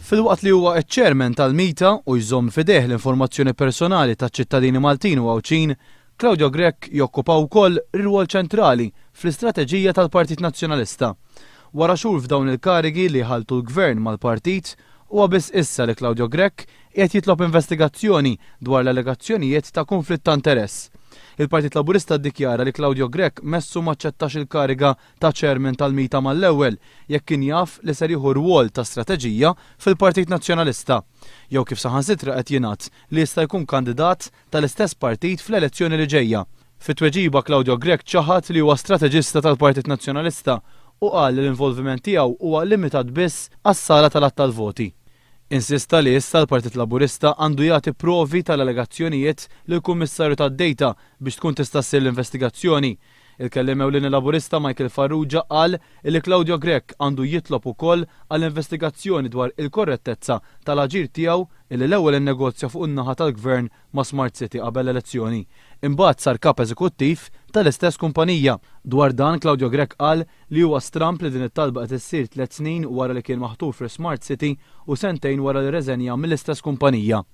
Filwaqt li huwa ċ-Chairman tal-MITA u jżomm f'idejh l-informazzjoni personali taċ-ċittadini Maltin u Għawdxin, Claudio Grech jokkupa wkoll rwol ċentrali fl-istrateġija tal-Partit Nazzjonalista. Wara xhur f'dawn il-karigi li ħalltu l-Gvern mal-Partit, huwa biss issa li Claudio Grech qiegħed jitlob investigazzjoni dwar l-allegazzjonijiet ta' kunflitt ta' interess. Il-Partit Laburista ddikjara li Claudio Grech messu m'aċċettax il-kariga ta' chairman tal-MITA mal-ewwel jekk kien jaf li ser jieħu rwol ta' strateġija fil-Partit Nazzjonalista, jew kif saħansitra qed jingħad li jista' jkun kandidat tal-istess partit fl-elezzjoni li ġejja. Fi tweġiba Claudio Grech ċaħad li huwa strateġista tal-Partit Nazzjonalista u qal li l-involviment tiegħu huwa limitat biss għas-sala tal-għadd tal-voti. Insista li issa l-Partit Laburista għandu jagħti provi tal-allegazzjonijiet lill-Kummissarju tad-Data biex tkun tista' ssir l-investigazzjoni. Il-kelliem ewlieni Laburista Michael Farrugia qal illi Claudio Grech għandu jitlob ukoll għal investigazzjoni dwar il-korrettezza tal-aġir tiegħu illi l-ewwel innegozja fuq in-naħa tal-Gvern ma' Smart City qabel l-elezzjoni, imbagħad sar kap eżekuttiv tal-istess kumpanija. Dwar dan Claudio Grech qal li huwa stramb li din it-talba qed issir tlett snin wara li kien maħtur fi Smart City u sentejn wara li rreżenja mill-istess kumpanija.